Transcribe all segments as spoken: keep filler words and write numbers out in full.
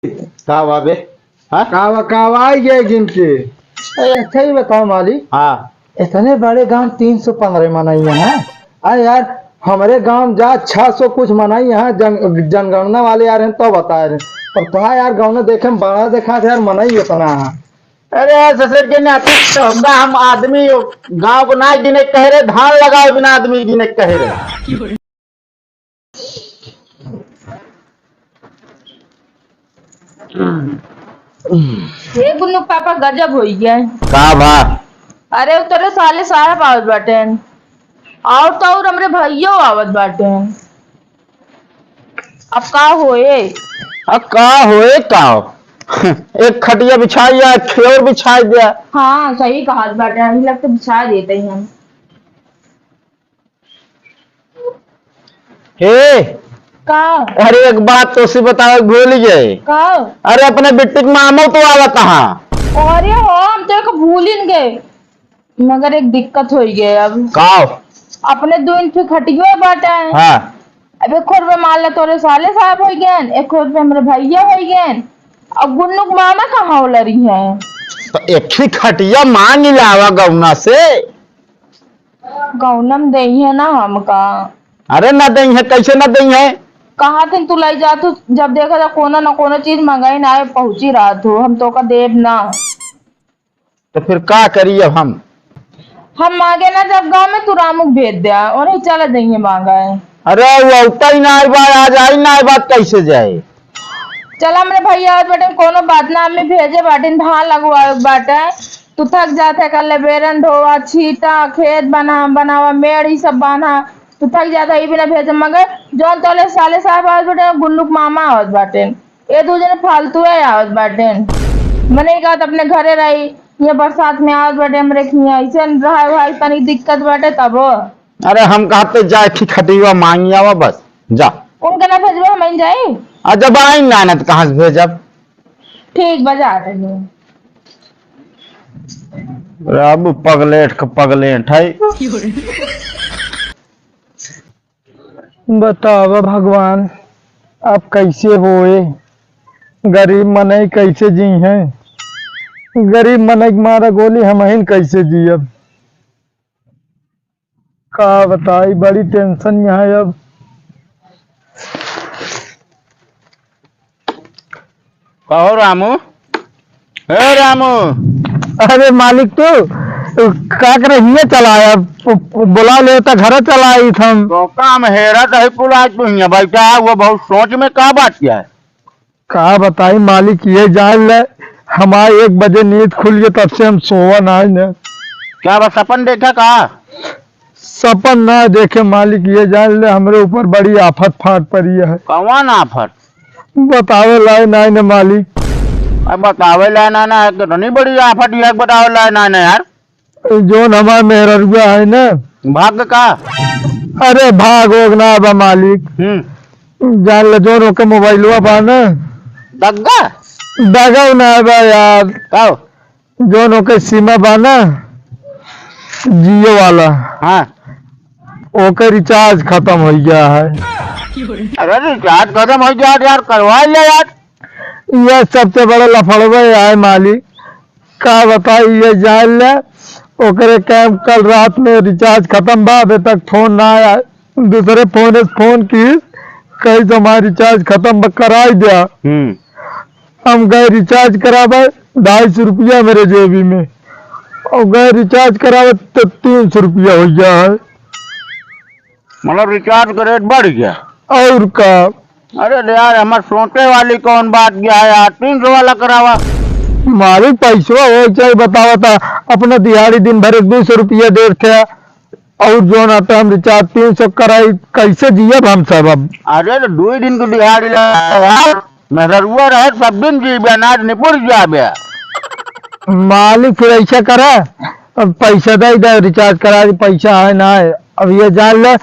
का बा बे? हाँ? का बा, का बा, आई गए गिन के। ए, अच्छा ही बताओ मालिक। हाँ। इतने बड़े गांव तीन सौ पन्द्रह मनई हैं। आ यार, हमरे गांव में जा छह सौ कुछ मनई हैं, जन-, जनगणना वाले आ रहे हैं तो बता रहे हैं। और तुहा यार गांव में देखे में बड़ा देखा था यार, मनई इतना है। अरे यार, ससुर के नाती तो हमरा हम आदमी गांव को ना गिने कह रहे, धान लगाओ बिना आदमी गिने कह रहे। हे गुन्नू पापा, गजब होई गया। का भा? अरे, उ तोरे साले साहब आवत बाटेन। और तो और हमरे भइयो आवत बाटेन। अब का होए? अब का होए का? एक खटिया बिछाई या, एक खेवर बिछाई दिया। हाँ, सही कहत बाटे, अभी लग तो बिछा देते ही हम। हे! का? अरे, एक बात तोसे बतावे के भूल गए। का? अरे, अपने बिट्टी के मामो तो आवा कहाँ? अरे हो, हम तो एक भूल ही गए, मगर एक दिक्कत होई गए अब। का? अपने दो इंच खटियो बाटे। हाँ। अब एक खोर पे मान ला तोरे साले साहब होई गए, एक खोर पे हमरे भैया होई गए, अब गुन्नू के मामा कहाँ होला रही है? तो एक ही खटिया मांग लावा गौना से। गौनम देइहे ना हमका। अरे ना देइहे, कैसे ना देइहे? कहाँ थे तू लाई जा, तू जब देखा था कोनो ना कोनो चीज मंगाई ना आए, पहुँची रहा तू, हम तोका देब ना। तो फिर का करी अब हम? हम मांगे ना जब गाँव में, तू रामू के भेज दे, और चला देइहे मांगा है। अरे वो अवता ही ना आई बा, आज आई ना आई बात कैसे जाए? चल, हमरे भैया आवत बाटे, कोनो बात ना, हमें भेजे बाटे, धान लगवावे के बाटे। तू थक जात है, कल बेरन ढोवा, छीटा, खेत बना, बनावा, मेड़, ई सब बांधा। तू थक जात है, ई बिना भेजे, मगर जौन तोले साले साहब आवत बाटे, गुल्लू के मामा आवत बाटे। ये दू जने फालतू है आवत बाटे। मने कहत अपने घरे रही, ये बरसात में आवत बाटे, हमरे खिया ऐसे रहा भाई, तनी दिक्कत बाटे तब। अरे हम कहते जाए थी खटिया मांगी आवा बस। जा। उनका ना भेजबे, हम ही जाई। आ, जब आई ना, ना तो कहाँ से भेजब? ठीक बा, जा रहे हैं। अब पगलेट के पगलेट है। बतावा भगवान, अब कैसे होए? गरीब मनई कैसे जी हैं? गरीब मनई के मारा गोली हमहिन कैसे जियब? का बताई, बड़ी tension यहाँ है अब। कहो रामू, ए रामू। अरे मालिक, तू का करे हिये चला आया? बु-, बु-, बुला लेता, घर चला आई थम। तो काम हेरा तो है, पुला तू हियाँ बैठा है, वो बहुत सोच में का बात किया है? का बताई मालिक, ये जान ले, हमार एक बजे नींद खुल गई, तब से हम सोवा ना है ना। क्या बस सपन देखा का? सपन ना देखे मालिक, ये जान ले, हमरे ऊपर बड़ी आफत फाट पड़ी है। कौन आफत? बतावे लाए ना है ना मालिक। अब बतावे लाए ना ना है, कितनी बड़ी आफत ये बतावे लाए ना ना यार। जौन हमार मेहररुआ है ना। भाग का? अरे भाग ओग ना बा मालिक। हम्म। जान ले जौन ओके मोबाइलवा बा ना। दग्गा? दगा ना बा यार। का? जौन ओके सिमा बा ना, जियो वाला। हाँ। ओके recharge खत्म हो गया है। अरे recharge खत्म हो गया यार, करवा ले यार। ये सबसे बड़ा लफड़वा है मालिक। का बताई, ये जान ले, ओकरे काम कल रात में recharge खत्म बा, अबे तक फोन ना आया। दूसरे फोन से फोन की, कही तो हमार recharge खत्म बा, कराई दिया। हम्म। हम गए recharge करावे, ढाई सौ रुपया मेरे जेबी में, और गए recharge करावे तो तीन सौ रुपया हो गया है। मतलब recharge का rate बढ़ गया? और का? अरे यार, हमार सोचे वाली कौन बात गया है यार, तीन सौ वाला करावा। मालिक, पैसवा हो चाहे बतावा था, अपना दिहाड़ी दिन भर एक दो सौ रुपया देते हैं, और जो ना तो हम recharge तीन सौ कराई, कैसे जियब हम सब अब? अरे तो दो ही दिन को दिहाड़ी लगा यार, मेहररुआ रहे सब दिन जीबे, अनाज निपुर जाबे। मालिक फिर ऐसा करा, अब पैसा दे दे, recharge करा दे, पैसा है ना है। अब ये जान ले,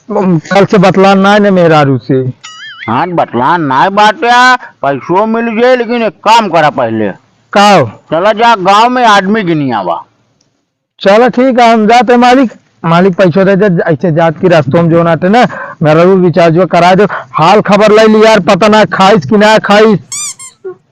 कल से बतलान ना है ना मेहरारू से। हाँ, बतलान ना है बात है, पैसो मिल जाए, लेकिन एक काम करा पहले। का? चला जा गांव में आदमी गिनी आवा। चला ठीक है, हम जाते मालिक। मालिक, पैसो दे दे, ऐसे जात की रस्तों में जो ना आटे ना, मेरा भी रिचार्ज वो करा दो। हाल खबर ले ली यार, पता ना खाइस कि ना खाइस,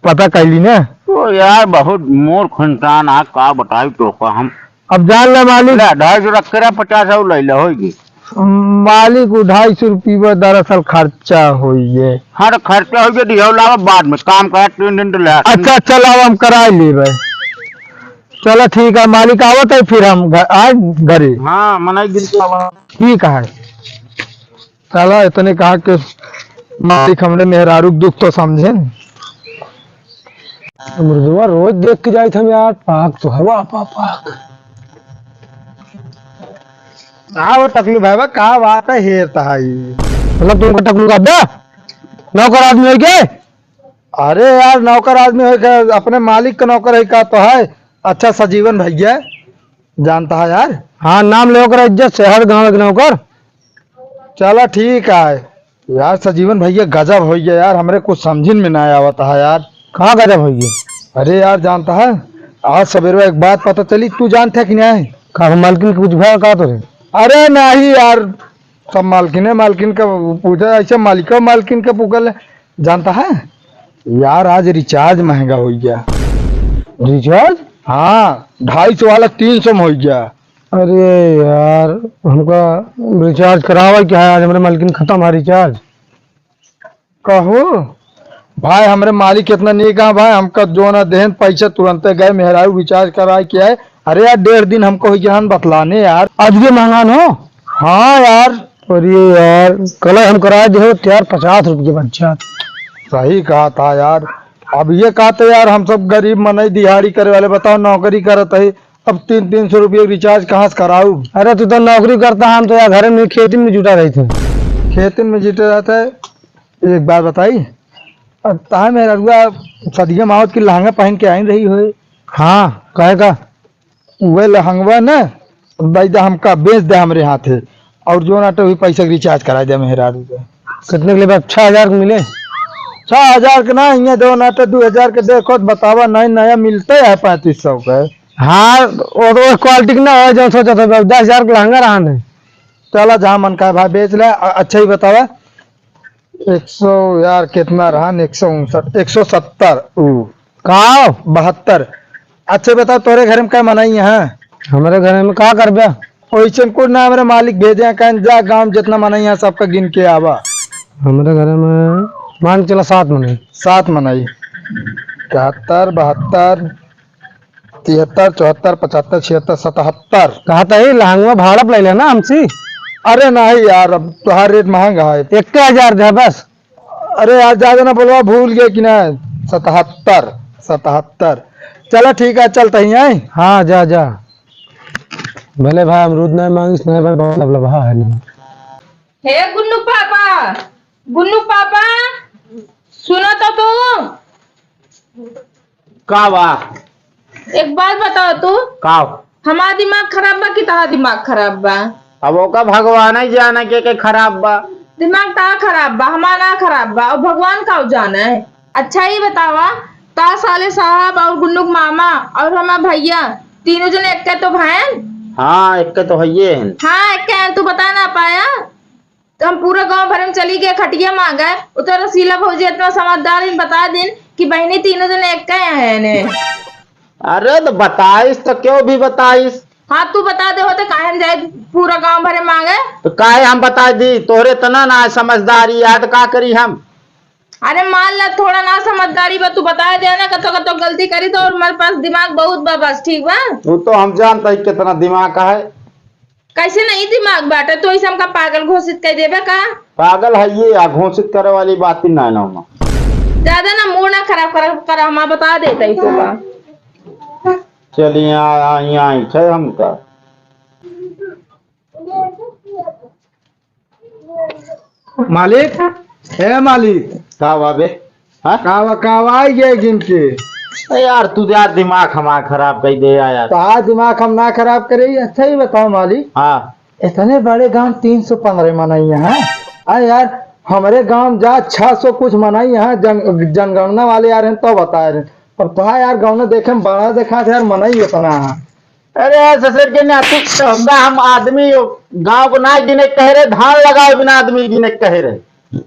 पता कैली ना। ओ यार, बहुत मूर्ख इंसान आ, का बताई तो का हम। अब जान ले मालिक। ले, ढाई सौ रख के रहा, पचास और ले ले, होई गी। मालिक, वो ढाई सौ रुपये दरअसल खर्चा होई है। हाँ, तो खर्चा होई है, दियो लावा बाद में, काम करा तीन दिन तो ले। अच्छा, अच्छा, लावा, हम करा लेबे। चलो ठीक है मालिक, आवत है फिर हम घ-, आए घरे। हाँ, मनाई दिन के आवा। ठीक है, चलो इतने कहा कि मालिक हमरे मेहरारू के दुख तो समझे। मृदुआ रोज देख के जाइत हम यार, पाक तो हवा पा पाक। का हो टकलू भाई, का बात है हेरत है? मतलब तुमको टकलू का अड्डा? नौकर आदमी है क्या? अरे यार, नौकर आदमी है क्या? अपने मालिक का नौकर है का तो है। अच्छा, सजीवन भैया जानता है यार। हाँ, नाम ले ओकरा इज्जत से, हर गाँव के नौकर। चला ठीक है यार, सजीवन भैया गजब होइ गया यार, हमरे कुछ समझिन में ना आवत है यार। का गजब होइ गया? अरे यार, जानता है, आज सवेरे एक बात पता चली, तू जानता है कि नहीं? का हम मालकिन के कुछ भय का तो रे? अरे नहीं यार, सब मालकिने मालकिन का पूछा, ऐसे मालिको मालकिन का पुकल। जानता है यार, आज रिचार्ज महंगा होइ गया। रिचार्ज? हाँ, ढाई सौ वाला तीन सौ में होइ गया। अरे यार, हमका रिचार्ज करावा क्या है, आज हमरे मालकिन खतम है रिचार्ज। कहो भाई, हमरे मालिक इतना नीक है भाई, हमका जो ना देहन पैसा तुरंते गए मेहरारू रिचार्ज कराए के आए। अरे यार, डेढ़ दिन हमको हो गया हन बतलाने यार। आज ये महंगा न हो? हाँ यार। अरे यार, कल हम कराए दे हो यार, पचास रुपये बच्चा। सही कहा था यार। अब ये कहा था यार, हम सब गरीब मनई दिहाड़ी करे वाले, बताओ नौकरी करत है, अब तीन तीन सौ रुपये रिचार्ज कहाँ से कराऊ? अरे तू तो नौकरी करता है, हम तो यार घर में खेती में जुटा रही थे। खेती में जुटे रहता है। एक बात बताई, अब ताहे मेहररुआ सदिया मावत की लहंगा पहन के आई रही होए। हाँ, काहे का? उहे लहंगवा न, दई दे हमका, बेच दे हमरे हाथे, और जो ना तो वही पैसा के रिचार्ज करा दे मेहरारू के। कितने के लेबा? छह हजार के मिले? छह हजार के ना, इहाँ दो ना तो दो हजार के देखो तो बतावा, नहीं नया मिलते है पैंतीस सौ के। हाँ, वो तो उस क्वालिटी के ना हो, जो सोचा था, दस हजार के लहंगा रहा नहीं। चला, जहाँ मन का है भाई, बेच ले। अ-, अच्छा ही बतावा, एक सौ यार, कितना रहा न? एक सौ उनसठ, एक सौ सत्तर, ऊ। का? बहत्तर। अच्छा बता, तोरे घर में कै मनई हैं? हमरे घर में का करबे? ओइसन कुछ ना, हमरे मालिक भेजे हैं, कहन जा गाँव में जितना मनई हैं, सबका गिन के आवा। हमरे घर में मान के चला सात मनई। सात मनई। इकहत्तर, बहत्तर, तिहत्तर, चौहत्तर, पचहत्तर, छिहत्तर, सतहत्तर। कहा था, "ए, लहंगवा भाड़ा पे ले लेना हमसे।" अरे नहीं यार, अब तोहार रेट महंगा है। इक्के हजार दे बस। अरे यार, ज्यादा ना बोलवा, भूल गए कि ना? सतहत्तर, सतहत्तर। चला ठीक है, चलते ही हैं। हाँ, जा, जा। भले भाई अमरूद नहीं मांगिस, नहीं भाई, बहुत लबलबा है ना। हे गुन्नू पापा, गुन्नू पापा, सुनो तो तू। का बा? एक बात बताओ तू। का? हमार दिमाग खराब बा कि तहार दिमाग खराब बा? अब ओका भगवान ही जाने के, के खराब बा। दिमाग तहार खराब बा, हमार ना खराब बा, और भगवान का जाने। अच्छा, ये बतावा, ता साले साहब और गुन्नू के मामा और हमार भैया, तीनों जने एक्के तो भैन? हाँ, एक्के तो हइये हन। हाँ, एक्के हन, तू बता ना पाया? तो हम पूरा गांव भर में चली गए खटिया मांगे, उ तो रसीला भौजी इतना समझदार इन बता दिन कि बहिनी तीनों जने एक्के हैं ने। अरे तो बताइस तो क्यों भी बताइस? हाँ, तू बता दे हो तो काहे हम जाए पूरा गांव भरे मांगे? तो काहे हम बता दी, तोहरे इतना ना समझदारी याद का करी हम? अरे मान ला, थोड़ा ना समझदारी बा, तू बता दे ना, कतो कतो गलती करी तो, और हमारे पास दिमाग बहुत बा बस, ठीक बा? वो तो हम जानता ही कितना दिमाग का है। कैसे नहीं दिमाग बाटे, तो इसे हमका पागल घोषित कर देबे का? पागल है ये, आ घोषित करे वाली बात ही ना ना होना। ज्यादा ना मूड ना खराब कर, कर हम बता देता ही तो बा। चलिए, आ, आ, यहाँ ऐसे हमका। मालिक, ए मालिक। का बा बे? हाँ? का बा, का बा, आई गए गिन के? ए यार, तू यार दिमाग हमार खराब कर दे यार। तो आज दिमाग हम ना खराब करे, अच्छा ही बताओ मालिक। हाँ। इतने बड़े गांव तीन सौ पन्द्रह मनई हैं। आ यार, हमरे गांव जा छह सौ कुछ मनई हैं, जन-, जनगणना वाले आ रहे हैं तो बता रहे हैं। पर तो यार, गांव में देखे में बड़ा देखा था यार, मनई इतना है। अरे ससुर के नाती, तो हमरा हम आदमी गाँव को ना गिने कहे रहे, धान लगावे बिना आदमी गिने कहे रहे।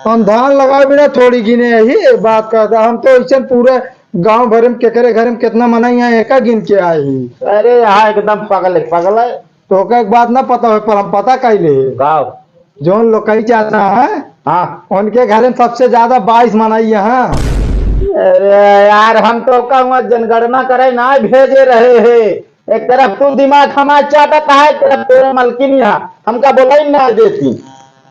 हम धान लगावे बिना थोड़ी गिने ही, एक बात कहता, हम तो ऐसे पूरे गाँव भर में केकरे घर में कितना मनई है, एका गिन के आई। अरे यहाँ एकदम पगल है, पगल है। तो ओका एक बात ना पता हो, पर हम पता कैले। गाँव। जौन लोकई चाचा है, हाँ। उनके घर में सबसे ज्यादा बाईस मनई है। अरे यार, हम तो कहूँ जनगणना करे ना भेजे रहे हैं। एक तरफ तू दिमाग हमार चाटत है, एक तरफ तोरे मलकिन यहाँ हमका बोलाई ना देती।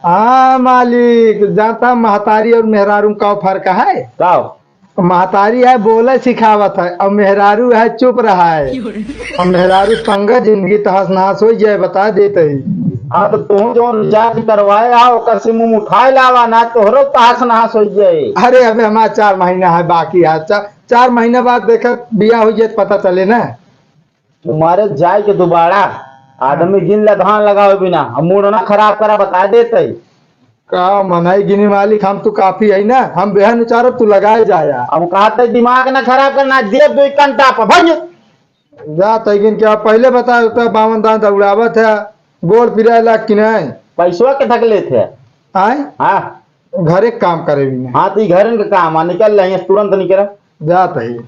हाँ मालिक, जानता महतारी और मेहरारू में का फर्क है? का? महतारी है बोले सिखावत है, और मेहरारू है चुप रहा है। और मेहरारू संग जिंदगी तहस नहस हो जाए, बता देते ही। हाँ, तो तू जो रिचार्ज करवाए आ, ओकर से मुंह उठाए लावा ना, तोहरो तहस नहस हो जाए। अरे, अबे हमारा चार महीना है बाकी है, चा-, चार महीना बाद देखा बिया हो जाए तो पता चले ना। तुम्हारे जाए के दोबारा आदमी गिन ले धान लगावे बिना, हम मूड ना खराब करा, बता देते ही। का मनई गिनी मालिक, हम तो काफी है ना, हम बेहन उचारब तू लगाए जाया। हम कहते दिमाग ना खराब करना, दे दो एक घंटा पर भंज। जा तैगिन के आप पहले बता देता, बावन दांत उड़ावत है, गोड़ पिराए लाग कि नहीं? पैसवा के थक लेते हैं। आए? हाँ। घरे के काम करे भी नहीं। हाँ, तो ई घरन के काम आ, निकल रही है, तुरंत निकल। जा तही।